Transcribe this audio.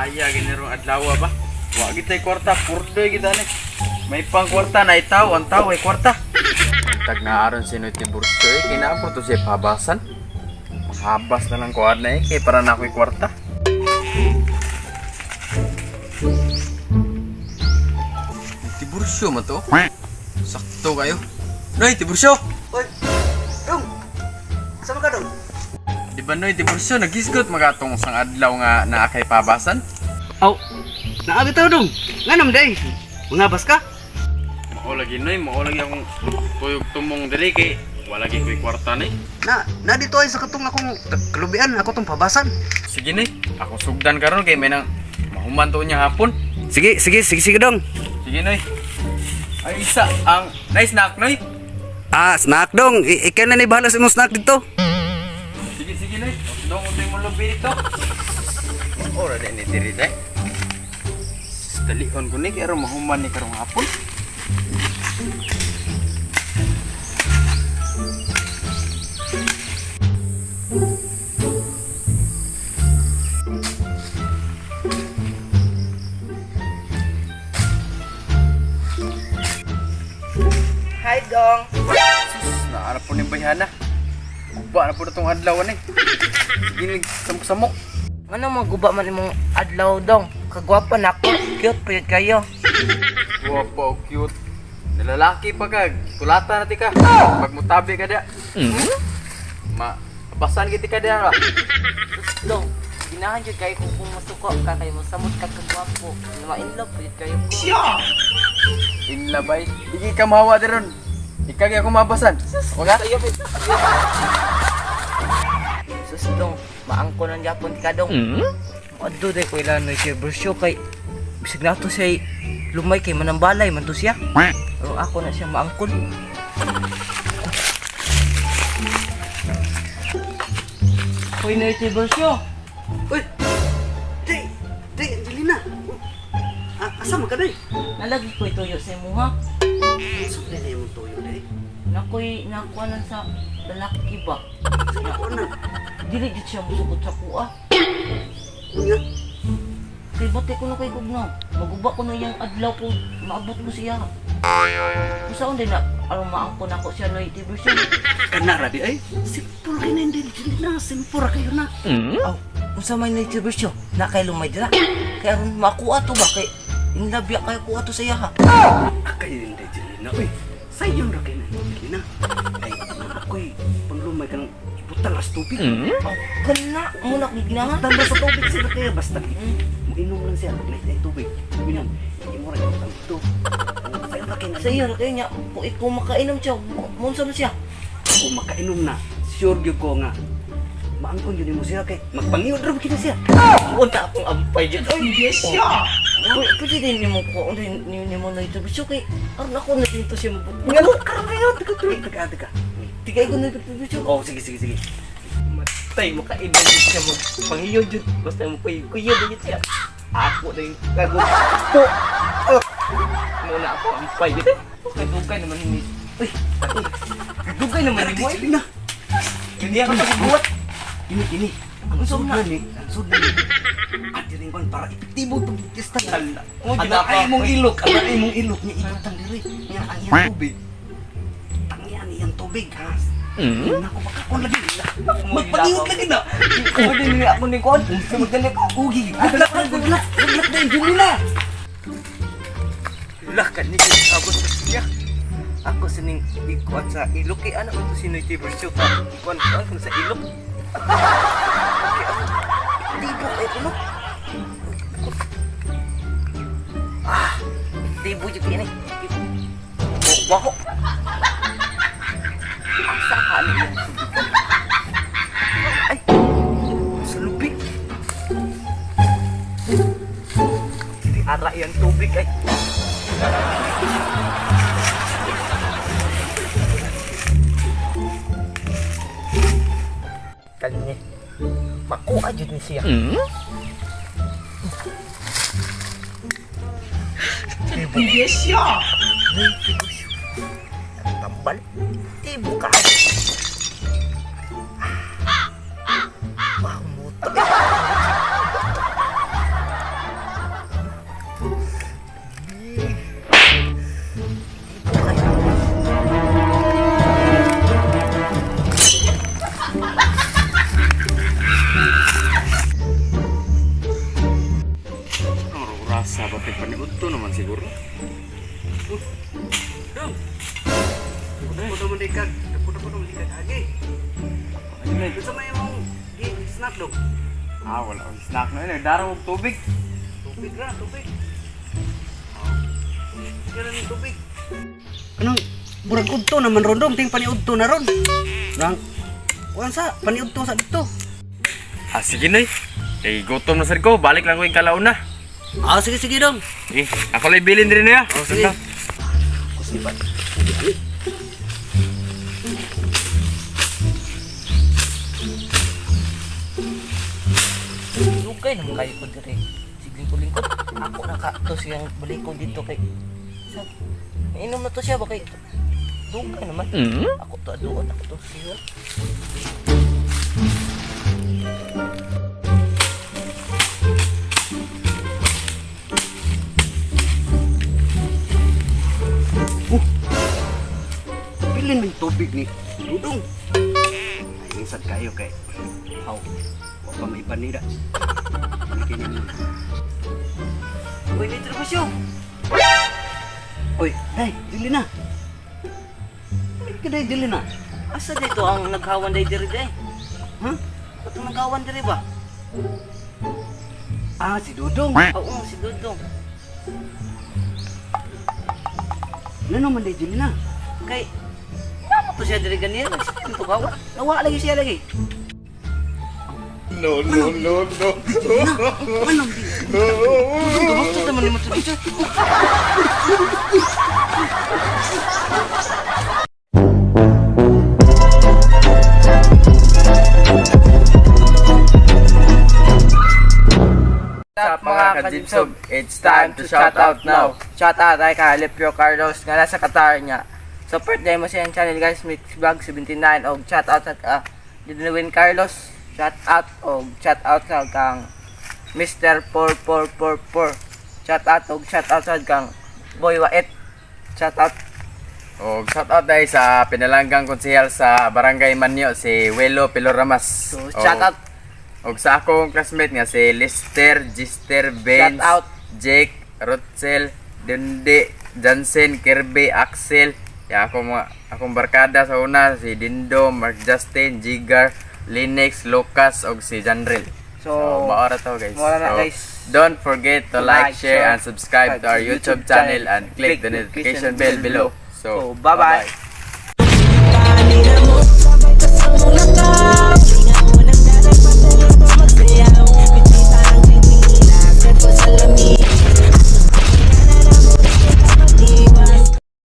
Kaya gini rong adlaw ba? Wa gitay kwarta, purdoy kita ni. May pang kwarta na itaw, ang tao ay kwarta. Tag na aron si Noy Tiburcio eh, kinaapro to siya pabasan. Mahabas na lang kuan na eh, kay para na ako'y kwarta. Tiburcio man to? Sakto kayo. Noy, Tiburcio! Oy, dong. Sama ka dong? Di ba Noy, Tiburcio, nagisgot magatong sang adlaw nga naa kay pabasan? Aw, naa bitaw dong. Nganam day. Mangabas ka? Mao lagi Noy, mao lagi akong tuyog tumong diri kay wala lagi ko'y kwarta ni. Na, na dito ay sa katong akong kalubian, ako tong pabasan. Sige Noy, ako sugdan karon kay may nang mahuman to niya hapon. Sige, sige, sige, sige dong. Sige Noy. Ay isa ang nice snack Noy. Ah, snack dong. Ikaw na ni bahala sa imong snack dito. Sige sige Noy. Dong untay mo lubi dito. Ora din ni diri day. Dalion ko ni kay aron mahuman ni karong hapon. Hi, Dong. Sus, naarap po ni bayhana. Guba na po na tong adlaw ni. Sige samok-samok. Ano maguba man imong adlaw, Dong? Kagwapa na ako. Cute pa yun kayo. Guwapo, cute. Nalalaki pa ka, kulata na ti ka. Pagmutabi ka dia. Ma, basan giti ka dia ba? Sus, Dong. Ginahan jud kayo kung pumusuko ka kay mo samot ka kagwapo. Ma-in love pa yun kayo ko. Inlabay. Digi ka mahawa diron. Ikaw gyud ako mabasan. Wag Sayo, babe. Sus, Dong. Maangko ng Japon ka, Dong. Adto day ko ilan na siya bersyo kay bisag nato siya lumay kay manambalay man to siya. Pero ako na siya maangkon. Hoy na ito bersyo. Uy, day, day, Angelina. Ah, asa man ka day? Nalagi ko ituyo sa imuha. Unsa man na imong tuyo day? Nakoy nakuha na sa lalaki ba? Sa ako na. Dili jud siya musukot sa kuha. Unya, Kay bati ko na kay gugnaw. Maguba ko na iyang adlaw kung maabot ko siya. Usaon din na aron maangkon ako siya no itibersyo. kana ra di ay. Simple kay na Angelina, simple ra kayo na. Aw, unsa may na itibersyo? Na kay lumay dira. Kay aron makuha to ba kay inlabya kay kuha to sa iya ha. Ah, kayo hindi, Angelina. Uy, sayon ra kayo na, Angelina. Ay, ako'y panglumay ka ng ibutang as tubig. Aw, kana mo na kong ginahan. Butang ba sa tubig sila kaya basta mainom lang siya. Pag ay tubig, uminom. Hindi mo rin ibutang dito. Sayon ra kayo na. Sa iya ra kayo niya kung ikaw makainom siya, mo unsa man siya. Kung makainom na, sure gyud ko nga. Maangkon yun mo siya kay magpangiyod ra kina siya. Unta akong ampay dyan. Ay, yes siya! Pwede din nimo ko, din nimo na ito. Gusto kay, aron ako na din to siya mabot. Nga no, karon kayo, taga taga taga taga. Tigay ko na ito gusto. Oh, sige sige sige. Matay, makainom din siya magpangiyo dyan. Basta mo kuyo, kuyo din siya. Ako na yung kagupo. Muna ako ampay dyan. Okay, dugay naman ni. Uy, uy, dugay naman ni Boy. Angelina. Hindi ako pagbuhat. Ini ini. Ang Unsa sudlan man? ni, ang sudlan ni. At rin kon para epektibo pagtesta. Ala. Ang ay mong ilok, ang ay mong ilok niya ibutang diri. Niya ang iyang tubig. Tangian iyang tubig ha. Nako baka kon lagi. Magpangiyot lagi na. Pwede niya ako ni Kon. Magdali ko. Ugi, good luck, good luck, good luck din, Angelina. Lah kan ni abot sa siya. Ako sining ikuan sa ilok kay anak ko si Noy Tiburcio ka. Ikuan kuan kung sa ilok. Okay, ako. Tibo kay kuno. Ah, tibo jud kini. Wako. Asa ka ni yung tubig? Ay, sa lubi. Di ara yang tubig ay. Kanya. Makuha jud ni siya. Yes siya. Tambal. Tibo ka. Ah, muto. Unsa may imong snack dog? Ah, wala akong snack na yun. Nagdaro og tubig. Tubig ra, tubig. Kira ni tubig. Anong murag udto naman ron dong, ting paniudto na ron. Nang kuan sa paniudto sa dito. Ah, sige Noy. Eh, gutom na sad ko. Balik lang ko yung kalauna. Ah, sige sige dong. Eh, ako lang bilin rin niya. Oh, sige. Kusibat. Dugay naman kayo ko dire. Sige lingkod. Ako na ka to siyang balikon dito kay sa inom na to siya ba kay dugay naman. Ako to aduon, ako to siya. Bilin may tubig ni Dudong. Ay, sad kayo kay. Haw. Wa pa may panira. Kini mo. Uy, litro ko siya. Oy, day, dili na. Ay, kaday dili na. Asa dito ang naghawan day diri day? Ha? Katong naghawan diri ba? Ah, si Dudong. Oo, si Dudong. Ano man day dili na? Kay Namo to siya diri ganina, nagsikin to kawa. Nawa lagi siya lagi. No, no, no, no. Ano di? Dudong gabastos naman nimo to. Sa mga kajibsob, it's time to shout out now. Shout out ay kay Alipio Carlos nga nasa Qatar niya. Support na mo siyang channel guys, Mix Vlog 79 og shout out sa Didwin Carlos. Shout out og shout out sa kang Mr. 4444. Shout out og shout out sa kang Boy Wait. Shout out. Og shout out dahil sa pinalanggang konsehal sa Barangay Manyo, si Welo Piloramas. So, shout out. Og sa akong classmate nga si Lester, Gister, Benz, Shout out. Jake, Rotzel, Dundi, Jansen, Kirby, Axel, ya akong mga akong barkada sa una si Dindo, Mark Justin, Jigar, Linux, Lucas og si Janril. So, So, maora to guys. maora na, So, guys. don't forget to like, share, and subscribe to our YouTube channel and click the notification bell below. So, bye-bye.